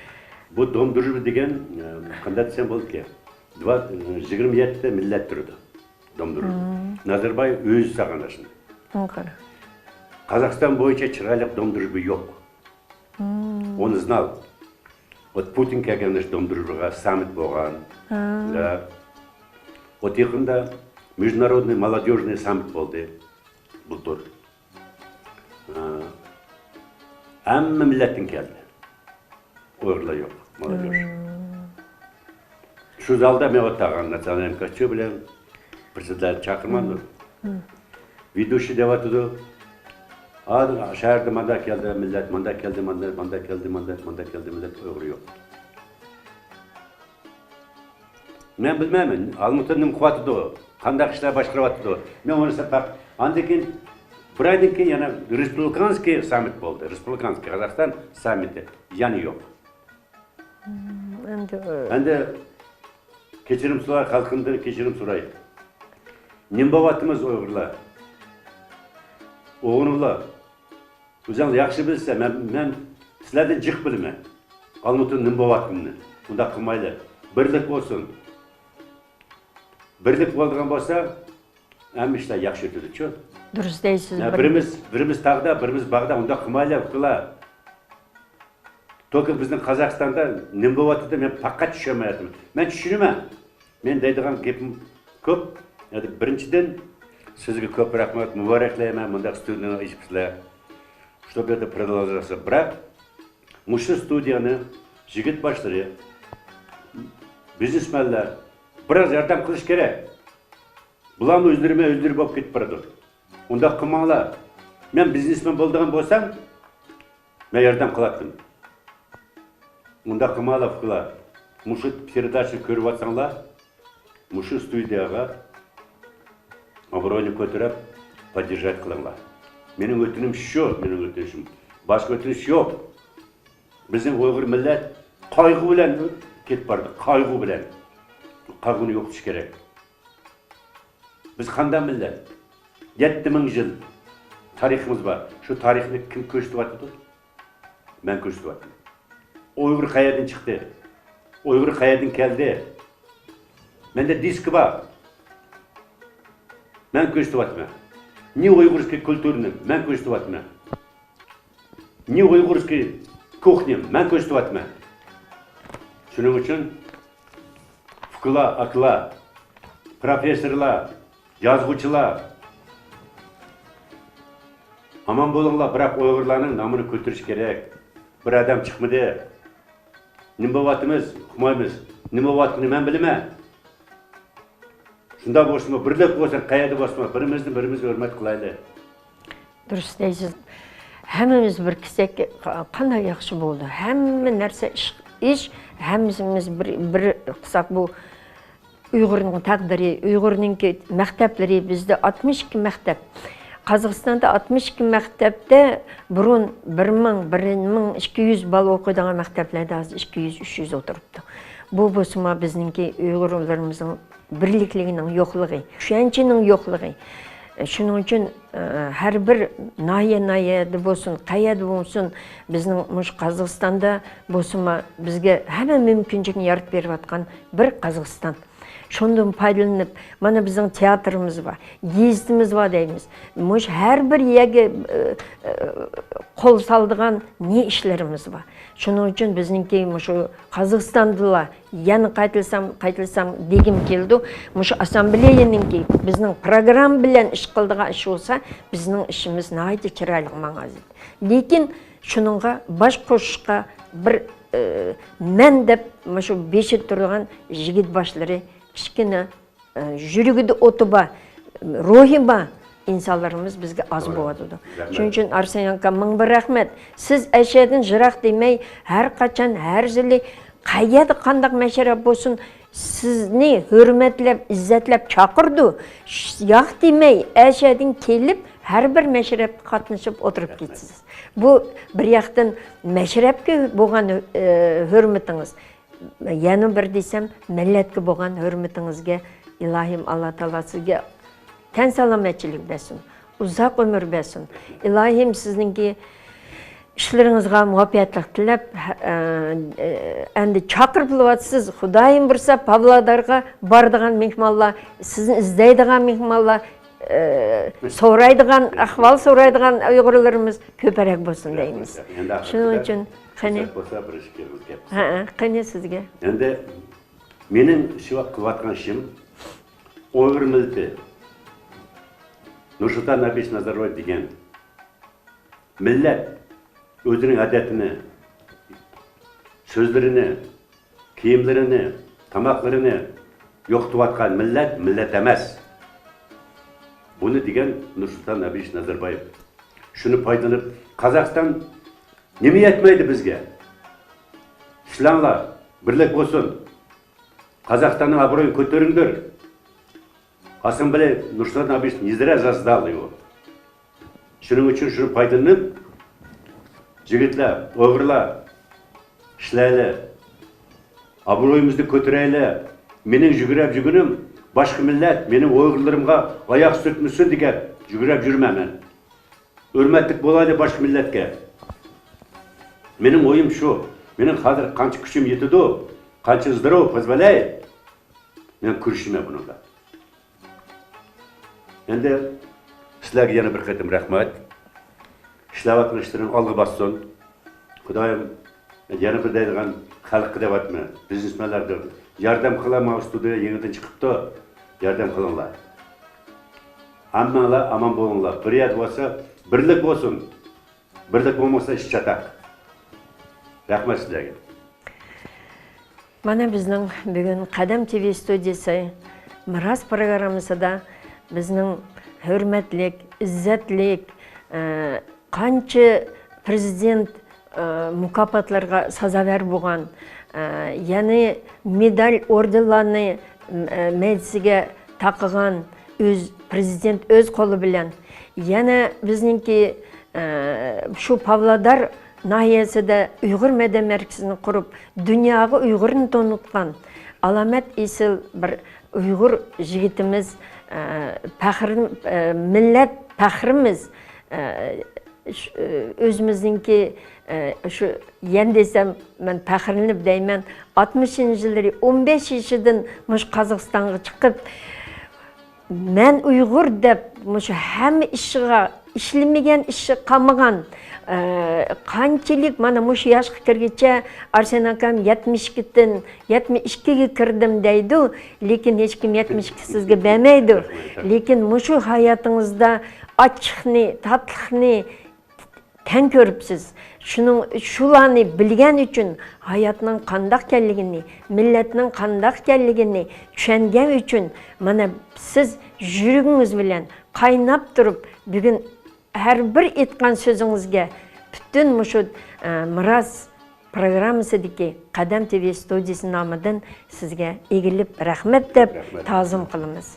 بۇ دوم دۇرۇژبا دېگەن، ئە، قانداق دېسەم بولىدىكەن؟ يىگىرمە يەتتە مىللەت تۇرىدۇ دوم دۇرۇژبىدا. نازاربايېۋ ئۆزى سالغان ئاشۇنى. قازاقىستان بويىچە چىرايلىق دوم دۇرۇژبا يوق. ئۇنى زىنال. Вот پۇتىن كەلگەن دوم دۇرۇژبىغا ساممىت بولغان. ۋە вот يېقىندا مىژنارودنىي مولادېژنىي ساممىت بولدى. بۇلتۇر. ھە. ھەممە مىللەتتىن كەلدى. ئۇيغۇرلار يوق، مانا شۇ. شۇ زالدا مەن ئولتۇرغان ناتسىيونال ئىنكاسچى بىلەن پىرسىدلار چاقىرمامدۇ؟ ۋېدۇشىي دەۋاتىدۇ. ھازىر شەھەردە ماندا كەلدى مىللەت، ماندا كەلدى، ماندا، ماندا كەلدى، ماندا، ماندا كەلدى مىللەت، ئۇيغۇر يوق. مەن بىلمەيمەن، ئالمۇتا نېمە قىلىۋاتىدۇ، قانداق ئىشلار باشقۇرۇۋاتىدۇ. مەن ئۇنى سەپەق. ئاندىن كېيىن، بىر ئايدىن كېيىن يەنە رېسپۇبلىكانسكىي ساممىت بولدى. رېسپۇبلىكانسكىي قازاقىستان ساممىتى. يەنە يوق. ئەمدى، ئەمدى كەچۈرۈم سوراي، خەلقىمدىن كەچۈرۈم سوراي. نېمە بولۇۋاتىمىز ئۇيغۇرلار؟ ئوغلۇملار. ئۆزۈڭلار ياخشى بىلىسىلەر، مەن، مەن سىلەردىن جىق بىلىمەن. ئالمۇتىدا نېمە بولۇۋاتقىنىنى. ئۇنداق قىلمايلى. بىرلىك بولسۇن. بىرلىك بولىدىغان بولسا، ھەممە ئىشلار ياخشى ئۆتىدۇچۇ. دۇرۇس دەيسىز. ھە، بىر بىرىمىز، بىرىمىز تاغدا، بىرىمىز باغدا، ئۇنداق قىلمايلى، ئۇكىلار. توكى بىزنىڭ قازاقىستاندا نېمە بولۇۋاتىدۇ، مەن پەقەت چۈشەنمەيۋاتىمەن. مەن چۈشىنىمەن. مەن دەيدىغان گېپىم كۆپ. يەنى بىرىنچىدىن، سىزگە كۆپ رەھمەت، مۇبارەكلەيمەن، مۇنداق ستۇدىيەنى ئېچىپسىلەر. شۇ يەردە پىرىلازاسىلەر. بىراق، مۇشۇ ستۇدىيەنى يىگىت باشلىرى، بىزنېسمەنلەر بىراز ياردەم قىلىش كېرەك. بۇلارمۇ ئۆزلىرىمۇ ئۆزلىرى بولۇپ كېتىپ بارىدۇ. ئۇنداق قىلماڭلار. مەن بىزنېسمەن بولىدىغان بولسام، مەن ياردەم قىلاتتىم. ئۇنداق قىلماڭلار، ئۇكىلار. مۇشۇ پېرېداچىنى كۆرۈۋاتساڭلار، مۇشۇ ستۇدىيەگە ئابرۇينى كۆتۈرۈپ، поддержать قىلىڭلار. مېنىڭ ئۆتۈنۈشۈم شۇ، مېنىڭ ئۆتۈنۈشۈم. باشقا ئۆتۈنۈش يوق. بىزنىڭ ئۇيغۇر مىللەت قايغۇ بىلەن كېتىپ بارىدۇ، قايغۇ بىلەن. قايغۇنى يوقىتىش كېرەك. بىز قانداق مىللەت؟ يەتتە مىڭ يىل تارىخىمىز بار. شۇ تارىخنى كىم كۆرسىتىۋاتىدۇ؟ مەن كۆرسىتىۋاتىمەن. ئۇيغۇر قەيەردىن چىقتى؟ ئۇيغۇر قەيەردىن كەلدى؟ مەندە دىسكى بار. مەن كۆرسىتىۋاتىمەن. Не уйгурская культураны مەن كۆرسىتىۋاتىمەن. Не уйгурская кухня مەن كۆرسىتىۋاتىمەن. شۇنىڭ ئۈچۈن ئۇكىلار، ئاكىلار، پروفېسسورلار، يازغۇچىلار، ئامان بولۇڭلار، بىراق ئۇيغۇرلارنىڭ نامىنى كۆتۈرۈش كېرەك. بىر ئادەم چىقمىدى. نېمە بولۇۋاتىمىز؟ ئۇقمايمىز. نېمە بولۇۋاتقىنىنى مەن بىلىمەن. شۇنداق بولسىمۇ، بىرلىك بولسۇن، قەيەردە بولسىمۇ، بىرىمىزنى بىرىمىز ھۆرمەت قىلايلى. دۇرۇس دەيسىز. ھەممىمىز بىر كېسەككە قا-، قانداق ياخشى بولىدۇ؟ ھەممە نەرسە ئىش، ئىش، ھەممىمىز بىر، بىر قىلساق، بۇ ئۇيغۇرنىڭ تەقدىرى، ئۇيغۇرنىڭكى مەكتەپلىرى، بىزدە ئاتمىش ئىككى مەكتەپ. قازاقىستاندا ئاتمىش ئىككى مەكتەپتە بۇرۇن بىر مىڭ، بىر مىڭ ئىككى يۈز بالا ئوقۇيدىغان مەكتەپلەردە ھازىر ئىككى يۈز، ئۈچ يۈز ئولتۇرۇپتۇ. بۇ بولسىمۇ بىزنىڭكى ئۇيغۇرلىرىمىزنىڭ بىرلىكلىكىنىڭ يوقلۇقى، چۈشەنچىنىڭ يوقلۇقى. شۇنىڭ ئۈچۈن، ئە، ھەر بىر ناھىيە، ناھىيەدە بولسۇن، قەيەردە بولسۇن، بىزنىڭ مۇشۇ قازاقىستاندا بولسىمۇ بىزگە ھەممە مۇمكىنچىلىكنى يارىتىپ بېرىۋاتقان بىر قازاقىستان. شۇندىن پايدىلىنىپ، مانا بىزنىڭ تىياتىرىمىز بار، گېزىتىمىز بار دەيمىز. مۇشۇ ھەر بىر يەرگە، ئە، ئە، قول سالىدىغان نى ئىشلىرىمىز بار. شۇنىڭ ئۈچۈن بىزنىڭكى مۇشۇ قازاقىستاندىلا يەنە قايتىلىسام، قايتىلىسام دېگۈم كېلىدۇ. مۇشۇ ئاسسامبلېيەنىڭكى بىزنىڭ پروگرامما بىلەن ئىش قىلىدىغان ئىش بولسا، بىزنىڭ ئىشىمىز ناھايىتى چىرايلىق ماڭار ئىدى. لېكىن شۇنىڭغا باش قوشۇشقا بىر، ئى، مەن دەپ مۇشۇ بېشىدا تۇرىدىغان يىگىت باشلىرى كىچىككىنە، ئى، يۈرىكىدە ئوتى بار، روھى بار ئىنسانلىرىمىز بىزگە ئاز توغرا. بولۇۋاتىدۇ. رەھمەت. شۇنىڭ ئۈچۈن ئارسلان ئاكا مىڭ بىر رەھمەت. سىز ئەشەدىن يىراق دېمەي، ھەر قاچان، ھەر يىلى قەيەردە قانداق مەشرەپ بولسۇن، سىزنى ھۆرمەتلەپ، ئىززەتلەپ چاقىرىدۇ. ش-، ياق دېمەي، ئەشەدىن كېلىپ، ھەر بىر مەشرەپكە قاتنىشىپ ئولتۇرۇپ رەھمەت. كېتىسىز. بۇ بىر ياقتىن مەشرەپكە بولغان، ئە، ھۆرمىتىڭىز. يەنە بىر دېسەم، مىللەتكە بولغان ھۆرمىتىڭىزگە ئىلاھىم ئاللا تائالا سىزگە تەن سالامەتچىلىك بەرسۇن، ئۇزاق ئۆمۈر بەرسۇن. ئىلاھىم سىزنىڭكى ئىشلىرىڭىزغا مۇۋەپپەقىيەتلىك تىلەپ، ئە، ئە، ئەمدى چاقىرىپ بولۇۋاتىسىز. خۇدايىم بۇيرۇسا، پاۋلادارغا بارىدىغان مېھمانلار، سىزنى ئىزدەيدىغان مېھمانلار، ئە، سورايدىغان، ئەھۋال سورايدىغان ئۇيغۇرلىرىمىز كۆپرەك بولسۇن دەيمىز. شۇنىڭ ئۈچۈن، قېنى. بولسا بىر ئىككى ئېغىز گەپ. ھە، قېنى سىزگە. ئەمدى مېنىڭ شۇ ۋاقىت قىلىۋاتقان ئىشىم، ئۇيغۇر مىللىتى، نۇرسۇلتان ئەبىش نازاربايېۋ دېگەن مىللەت ئۆزىنىڭ ئادەتىنى، سۆزلىرىنى، كىيىملىرىنى، تاماقلىرىنى يوقىتىۋاتقان مىللەت، مىللەت ئەمەس. بۇنى دېگەن نۇرسۇلتان ئەبىش نازاربايېۋ. شۇنى پايدىلىنىپ، قازاقىستان نېمە يەتمەيدۇ بىزگە؟ ئىشلەڭلار، بىرلىك بولسۇن. قازاقىستاننىڭ ئابرۇيىنى كۆتۈرۈڭدۇر. ئاسسامبلېيە نۇرسۇلتان ئەبىش نېزىرە زازدالىيو. شۇنىڭ ئۈچۈن شۇنى پايدىلىنىپ، يىگىتلەر، ئۇيغۇرلار، ئىشلەيلى، ئابرۇيىمىزنى كۆتۈرەيلى. مېنىڭ يۈگرەپ يۈرگىنىم باشقا مىللەت مېنىڭ ئۇيغۇرلىرىمغا ئاياق سۈرتمىسۇن دېگەن يۈگرەپ يۈرمەن مەن. ھۆرمەتلىك بولايلى باشقا مىللەتكە. مېنىڭ ئويۇم شۇ. مېنىڭ ھازىر قانچە كۈچۈم يېتىدۇ، قانچە здоровье позволяет، مەن كۈرىشىمەن بۇنىڭغا. ئەمدى سىلەرگە يەنە بىر قېتىم رەھمەت. ئىشلەۋاتقان ئىشلىرىڭ ئالغا باسسۇن. خۇدايىم، يەنە بىر دەيدىغان خەلققە دەۋاتىمەن، بىزنېسمېنلاردىن ياردەم قىلىڭ، ماۋۇ ستۇدىيە يېڭىدىن چىقىپتۇ، ياردەم قىلىڭلار. ھەممىڭلار ئامان بولۇڭلار، بىر يەردە بولسا بىرلىك بولسۇن، بىرلىك بولمىسا ئىش چاتاق. رەھمەت سىلەرگە. مانا بىزنىڭ بۈگۈن قەدەم تىۋى ستۇدىيىسى مىراس پروگراممىسىدا بىزنىڭ ھۆرمەتلىك، ئىززەتلىك، ئە، قانچە پرېزىدېنت، ئە، مۇكاپاتلىرىغا سازاۋەر بولغان، ئە، يەنى مېدال، ئوردېنلارنى، ئە، مەيدىسىگە تاقىغان ئۆز پرېزىدېنت ئۆز قولى بىلەن، يەنە بىزنىڭكى، ئە، شۇ پاۋلادار ناھىيەسىدە ئۇيغۇر مەدەنىيەت مەركىزىنى قۇرۇپ، دۇنياغا ئۇيغۇرنى تونۇتقان ئالامەت ئېسىل بىر ئۇيغۇر يىگىتىمىز، ئە، پەخرىم-، ئە، مىللەت پەخرىمىز، ئە، ش-، ئۆزىمىزنىڭكى، ئە، شۇ يەنە دېسەم، مەن پەخىرلىنىپ دەيمەن، ئاتمىشىنچى يىللىرى ئون بەش يېشىدىن مۇشۇ قازاقىستانغا چىقىپ، مەن ئۇيغۇر دەپ، مۇشۇ ھەممە ئىشىغا، ئىشلىمىگەن ئىشى قالمىغان، ئە، قانچىلىك، مانا، مۇشۇ ياشقا كىرگۈچە، ئارسەن ئاكام يەتمىش ئىككىدىن يەتمىش ئىككىگە كىردىم دەيدۇ، لېكىن ھېچكىم يەتمىش ئىككى سىزگە بەرمەيدۇ. لېكىن مۇشۇ ھاياتىڭىزدا ئاچچىقنى، تاتلىقنى، تەڭ كۆرۈپسىز. شۇنىڭ، شۇلارنى بىلگەن ئۈچۈن، ھاياتنىڭ قانداق ئىكەنلىكىنى، مىللەتنىڭ قانداق ئىكەنلىكىنى چۈشەنگەن ئۈچۈن، مانا، سىز يۈرىكىڭىز بىلەن قايناپ تۇرۇپ، بۈگۈن ھەر بىر ئېيتقان سۆزىڭىزگە پۈتۈن مۇشۇ، ئە، مىراس پروگراممىسىدىكى قەدەم تىۋى ستۇدىيىسى نامىدىن سىزگە ئېگىلىپ رەھمەت دەپ رەھمەت. تازىم قىلىمىز.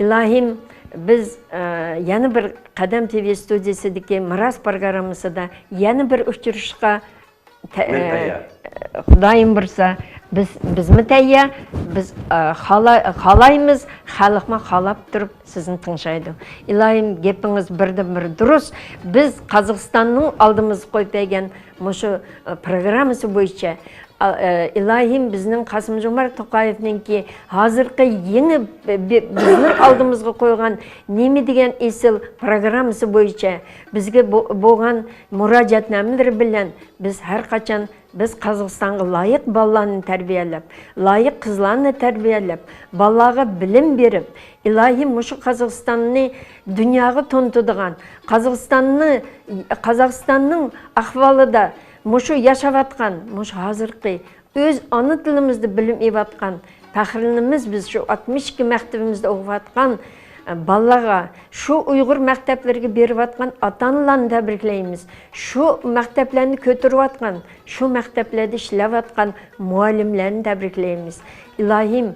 ئىلاھىم، بىز، ئە، يەنە بىر قەدەم تىۋى ستۇدىيىسىدىكى مىراس پروگراممىسىدا يەنە بىر ئۇچرىشىشقا تە-، مەن تەييار. ئە، خۇدايىم بۇيرۇسا، بىز، بىزمۇ تەييار، بىز، ئە، خالا-، خالايمىز، خەلقمۇ خالاپ تۇرۇپ سىزنى تىڭشايدۇ. ئىلاھىم، گېپىڭىز بىردىن بىر دۇرۇس. بىز قازاقىستاننىڭ ئالدىمىزغا قويۇپ بەرگەن مۇشۇ، ئە، پروگراممىسى بويىچە، ئا-، ئە، ئىلاھىم، بىزنىڭ قاسىم-جومارت توقايېۋنىڭكى ھازىرقى يېڭى بى-، بى-، بىزنىڭ ئالدىمىزغا قويغان نېمە دېگەن ئېسىل پروگراممىسى بويىچە بىزگە بو-، بولغان مۇراجىئەتنامىلىرى بىلەن بىز ھەر قاچان بىز قازاقىستانغا لايىق بالىلارنى تەربىيەلەپ، لايىق قىزلارنى تەربىيەلەپ، بالىلارغا بىلىم بېرىپ، ئىلاھىم، مۇشۇ قازاقىستاننى دۇنياغا تونۇتىدىغان، قازاقىستاننى، قازاقىستاننىڭ ئەھۋالىدا مۇشۇ ياشاۋاتقان، مۇشۇ ھازىرقى ئۆز ئانا تىلىمىزدا بىلىم ئېلىۋاتقان، پەخىرلىنىمىز بىز شۇ ئاتمىش ئىككى مەكتىۋىمىزدە ئوقۇۋاتقان، ئە، بالىلارغا، شۇ ئۇيغۇر مەكتەپلىرىگە بېرىۋاتقان ئاتا-ئانىلارنى تەبرىكلەيمىز. شۇ مەكتەپلەرنى كۆتۈرۈۋاتقان، شۇ مەكتەپلەردە ئىشلەۋاتقان مۇئەللىملەرنى تەبرىكلەيمىز. ئىلاھىم،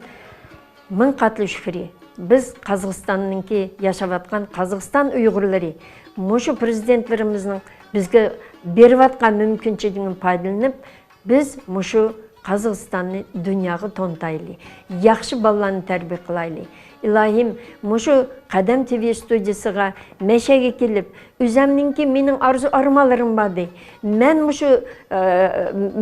مىڭ قاتلى شۈكرى. بىز قازاقىستاننىڭكى ياشاۋاتقان قازاقىستان ئۇيغۇرلىرى مۇشۇ پىرېزىدېنتلىرىمىزنىڭ بىزگە بېرىۋاتقان مۇمكىنچىلىكىدىن پايدىلىنىپ، بىز مۇشۇ قازاقىستاننى دۇنياغا تونۇتايلى، ياخشى بالىلارنى تەربىيە قىلايلى. ئىلاھىم، مۇشۇ قەدەم تىۋى ستۇدىيىسىغا مەشەگە كېلىپ، ئۆزەمنىڭكى مېنىڭ ئارزۇ-ئارمانلىرىم باردى. مەن مۇشۇ، ئە،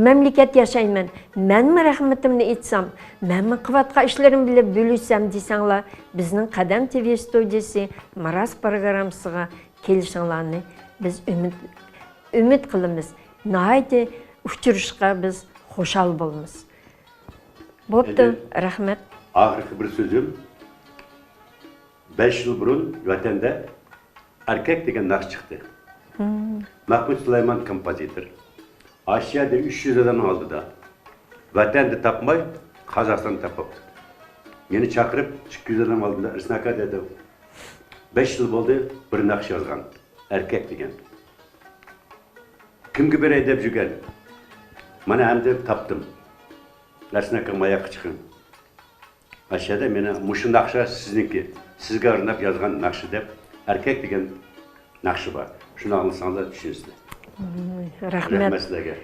مەملىكەت ياشايمەن. مەنمۇ رەھمىتىمنى ئېيتسام، مەنمۇ قىلىۋاتقان ئىشلىرىم بىلەن بۆلۈشسەم دېسەڭلار، بىزنىڭ قەدەم تىۋى ستۇدىيىسى مىراس پروگراممىسىغا كېلىشىڭلارنى بىز ئۈمىد، ئۈمىد قىلىمىز. ناھايىتى ئۇچرىشىشقا بىز خۇشال بولىمىز. بوپتۇ، ئەندى رەھمەت. ئاخىرقى بىر سۆزۈم. بەش يىل بۇرۇن ۋەتەندە ئەركەك دېگەن ناخشا چىقتى. مەھمۇد سۇلايمان كومپوزىتور. ئاشۇ يەردە ئۈچ يۈز ئادەمنىڭ ئالدىدا ۋەتەندە تاپماي، قازاقىستاندا تاپاپتۇ. مېنى چاقىرىپ، ئىككى يۈز ئادەم ئالدىدا، ئەرسىن ئاكا دېدى، بەش يىل بولدى، بىر ناخشا يازغان، ئەركەك دېگەن. كىمگە بېرەي دەپ يۈرگەن. مانا ئەمدى تاپتىم. ئەرسىن ئاكا، ماياققا چىقىڭ. ئاشۇ يەردە مېنىڭ مۇشۇ ناخشا سىزنىڭكى، سىزگە ئارناپ يازغان ناخشا دەپ، ئەركەك دېگەن ناخشا بار. شۇنى ئاڭلىساڭلار چۈشىنىسىلەر. رەھمەت. رەھمەت سىلەرگە.